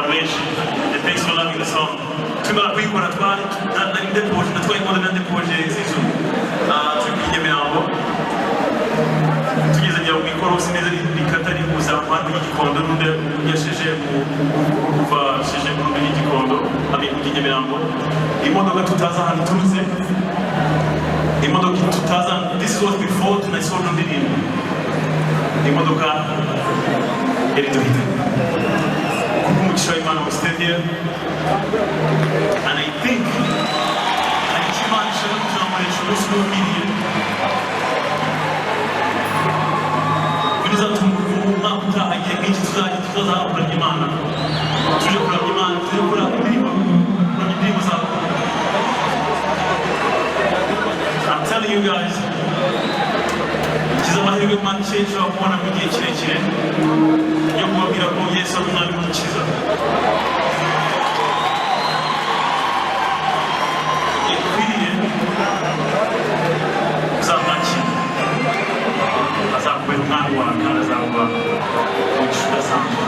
Benshi, and thanks for loving the song. Tumara kuyikora, twari nari ndepoje, natwaye imodoka ndepoje Zizou. Turi kuri Nyamirambo, tugeze njya mu ikorosi neza rikata rihuza umuhanda w'Igikondo n'undi yasheje kuva sheje n'undi y'Igikondo ami ujya Nyamirambo. Imodoka tutazi ahantu iturutse, imodoka tutazi, this was before tunayisohora indirimbo, imodoka yari duhitanye. here. And I think hari icyo Imana ishaka kuzamurisha umunsi n'ukwiriye. Bizatuma umwaka utaha igihe nk'iki tuzajya tuzaza kuramya Imana, tuje kuramya Imana, tuje kuramya indirimbo, kuramya indirimbo za. I'm telling you guys, ngize amahirwe make nshobora kubona mu gihe kirekire yo kubabwira ko Yesu ari umwami n'umukiza. Igikwiriye uzamwakira, azakubera umwami wawe kandi azaguha umugisha udasanzwe.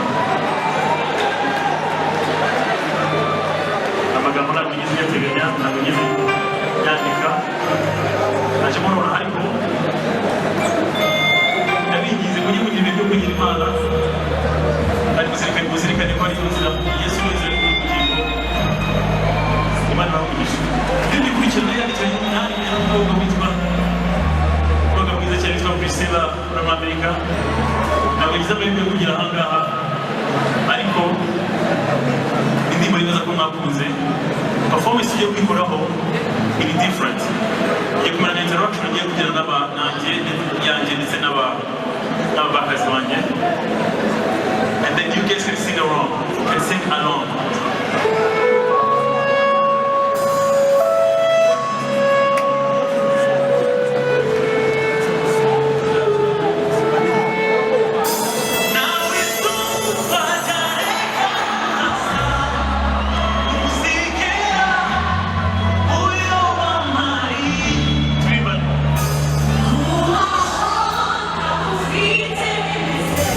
Amagambo ntabwo nigeze nyateganya, ntabwo nigeze nyandika, naje murabona, ariko ndabinginze mujye mugira ibihe byo kugira Imana, kandi muzirikane, muzirikane ko ariyo nzira. Yesu ni inzira y'ubugingo. Imana ibahe umugisha. Indirimbo ikurikirana yandikiranye n'umunani n'umukobwa witwa, umukobwa mwiza cyane witwa Priscilla muri Amerika. Ntabwo yagize amahirwe yo kugera aha ngaha, ariko indirimbo nibaza ko mwakunze. Performance ugiye kwikoraho iri different, igiye kumera nka interaction ugiye kugira n'aba nanjye yanjye ndetse n'ababakazi banjye, and then you guys can sing along, can sing along. Nawe izuba ryarekasa, ntuzigera uyoba mari. Turimbane. Ufite bimeze.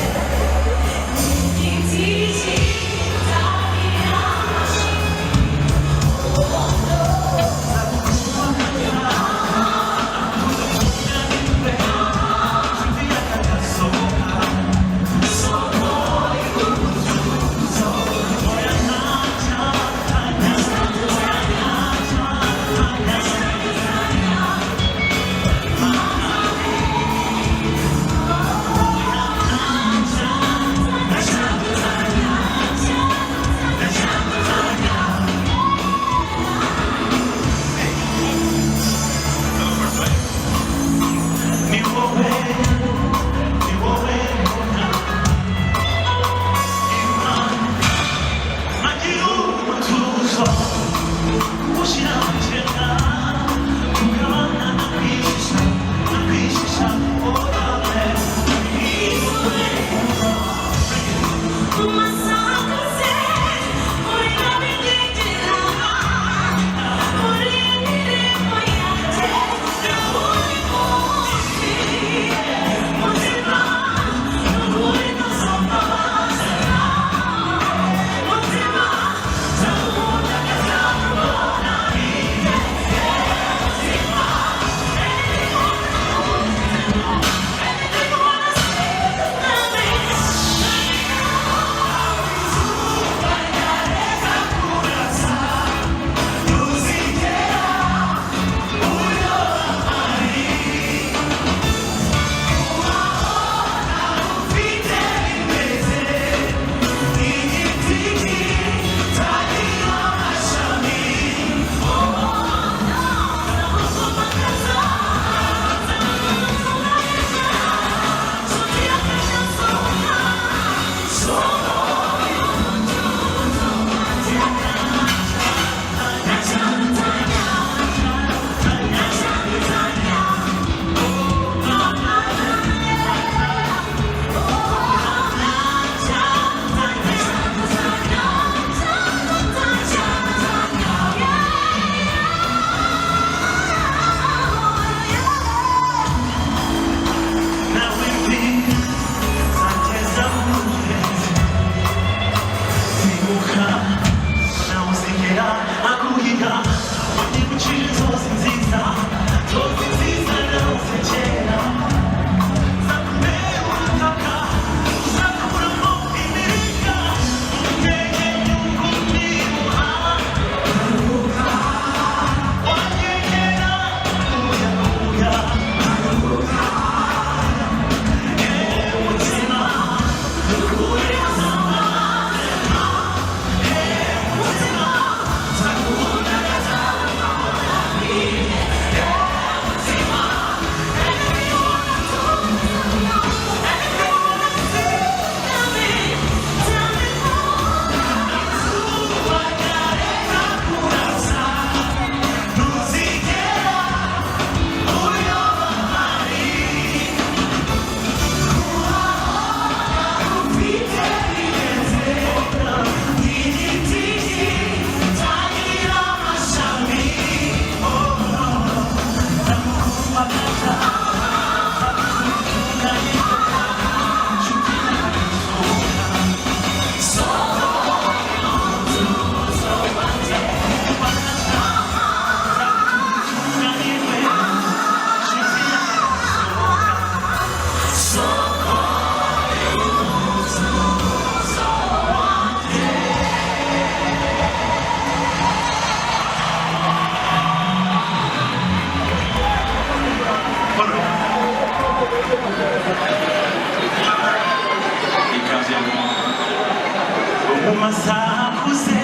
Mu masaha akuze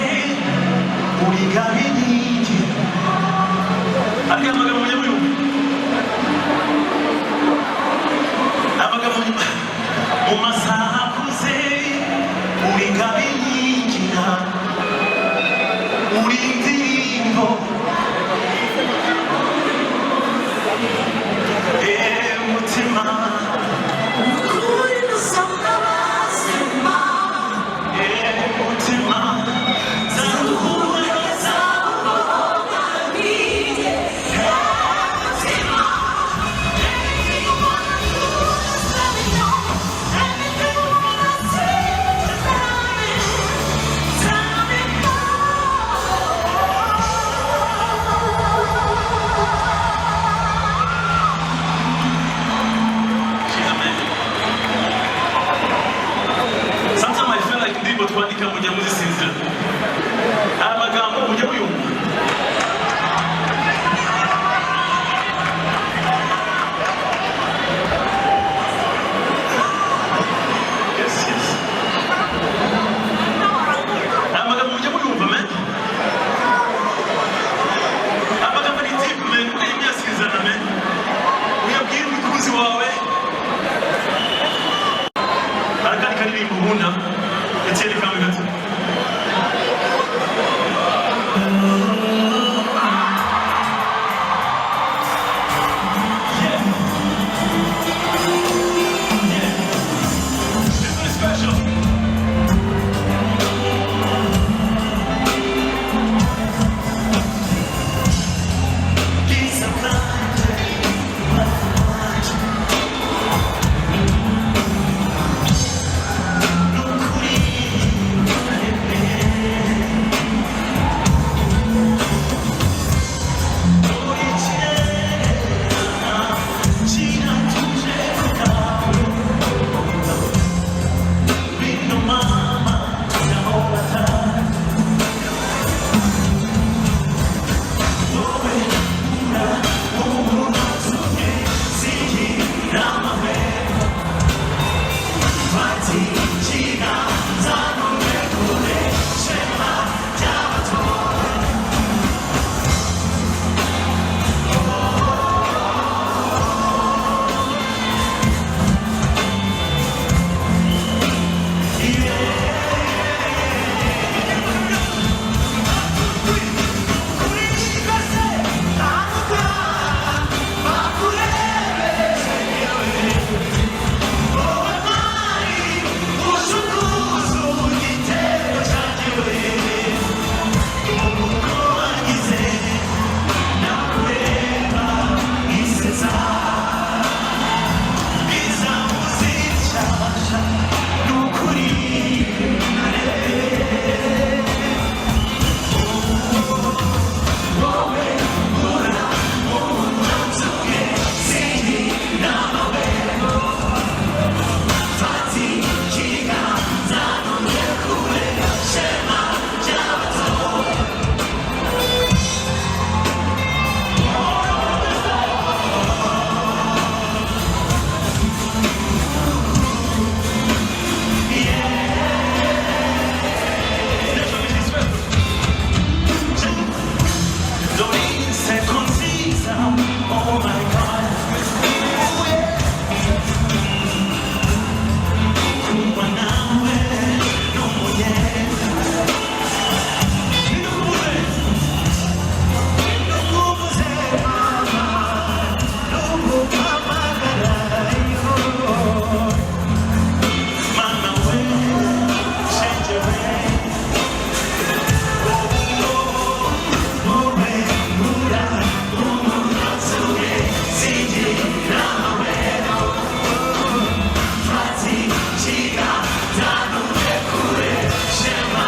uri gabinigi. Ariko amagambo mujya muyumva, amagambo mu masaha akuze uri gabinyigira, uri indirimbo. Eh, mutima. Ukuri nusanga bazima. Eh, mutima, nzaguhumuriza. Niye mutima. Anything you wanna do, just let me know. Anything you wanna say, just tell me. Tell me more. She's amazing. Sometimes I feel like indirimbo twandika mujya muzisinzira. Aya magambo mujya muyumva. Yes. Aya magambo mujya muyumva, man. Aya magambo ni deep, man. Mukajya muyasinzirana, man. Uyabwire umukunzi wawe. Hari akandi karirimbo nkunda. Etienne, kamwe gato. Yeah. Yeah. This one is special. Bwiza bwanjye, bwanjye. Nukuri uri ikirere kiratuje kubwawe. Bino mama ndahobata wowe ura umunsi singira amahwemo. Fati ikiganza nturekure, shema ry'abatore. Oh my God. Kuba nawe n'umunyenga. Ndukubuze. Ndukubuze, mama. Ndukuhamagara, yo. Mama we, shenge we. Wowe ura umunsi umwe singira amahwemo. Fata ikiganza nturekure, shema.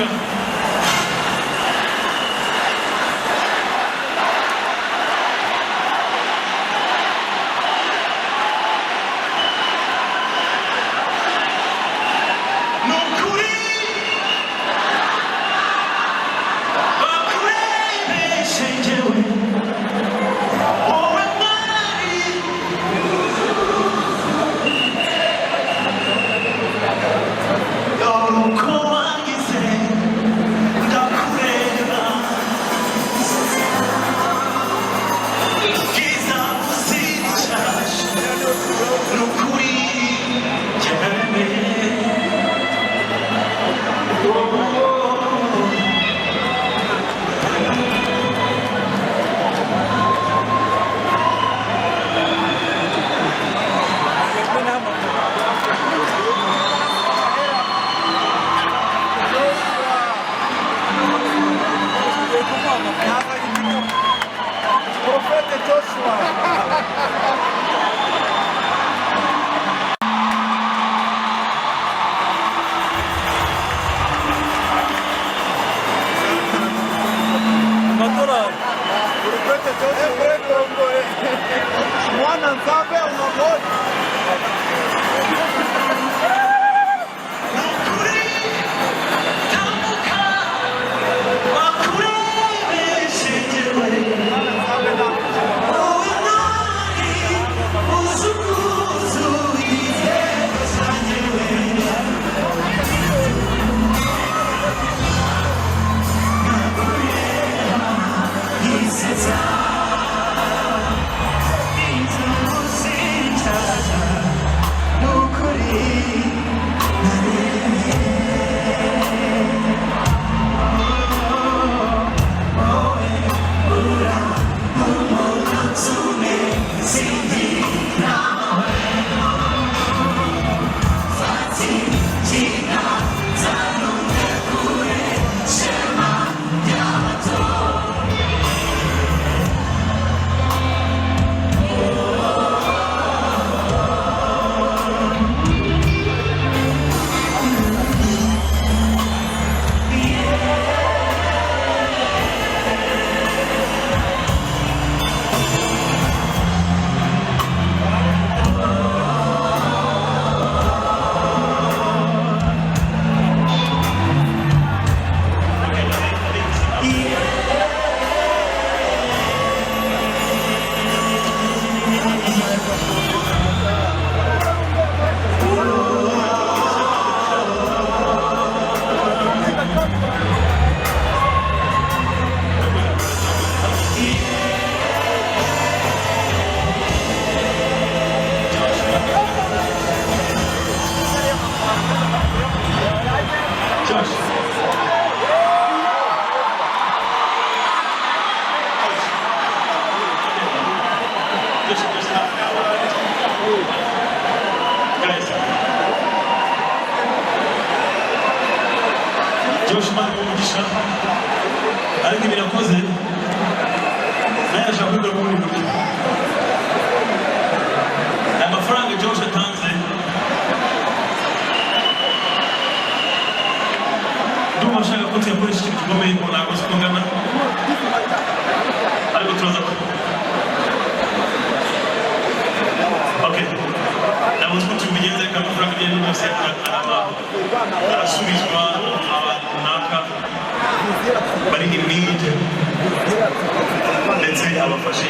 Kubivuga. Ni ukuri bakurebeshe njyewe, wowe mwari. Uko wagize ndakureba, bwiza buzira, ni ukuri njye naremeye. Profete Joshua. Amadorari. Profete Joshua. Mwana Nzambe unagoja. Nukuri tambuka bakurebeshe njyewe, wowe mwari uzukuzuye zanjyewe. Isetsa inzuzi nshyashya, nukuri. Josh. Just, guys. Josh, Imana iguhe umugisha, ariko ibi nakoze nawe ashaka kubikora mu bundi buryo. Aya mafaranga Josh atanze, ndumva nshaka ko tuyakoresha ikintu gikomeye. Ngo ntabwo uzi uko ngana, ariko turaza ko okay, ntabwo uzi uko tubigenza, ariko amafaranga agenda yose araba arasubizwa abantu runaka bari in need, ndetse abafashe.